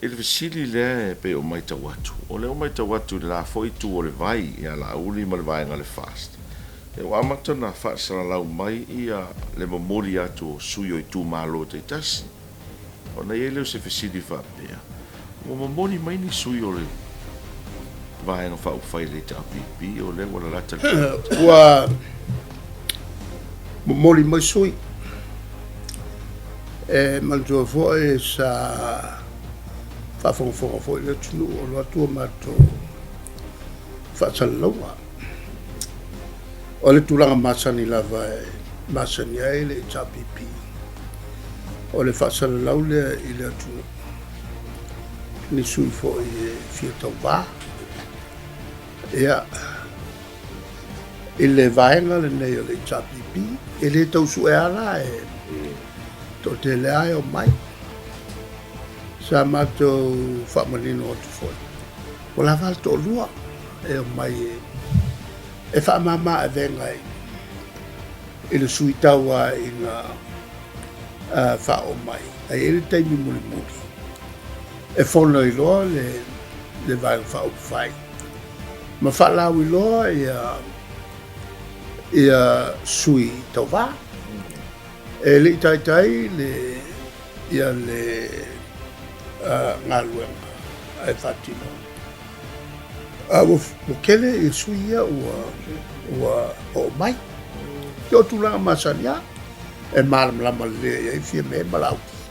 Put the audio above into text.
I le fesili lea e pei o matau atu, o lea ua matau atu i le la foi itu o le vai ia Laauli ma le vaega o le FAST, ua amata ona faasalalau mai ia le momoli atu o sui o itumalo taitasi. Ona i ai lea o se fesili faapea, ua momoli mai ni sui o le Vaega Faaupufai a le HRPP o lea ua lalata le palota? Ua momoli mai sui. E manatua foi sa faafogafoga foi le atunuu o alu atu a matou faasalalauga. O le tulaga masani lava e masani ai le HRPP, o le faasalalau lea i le atunuu, ni sui foi e fia tauva. Ia, i le vaega lenei o le HRPP, e le tau suea la e toatele lava e omai. Sa matou faamanino atu foi, ua lava le toalua e omai e faamama avega i le sui tauva ina faaoo mai. Ae i ai le taimi mulimuli e fono ai loa le Vaega Faaupufai ma faalauiloa ia sui tauva. E le i taitai le le galuega e faatino. A ua tele ia sui ia ua oo mai. Ia o tulaga masani lava e malamalama lelei ai Fiame ma Laauli.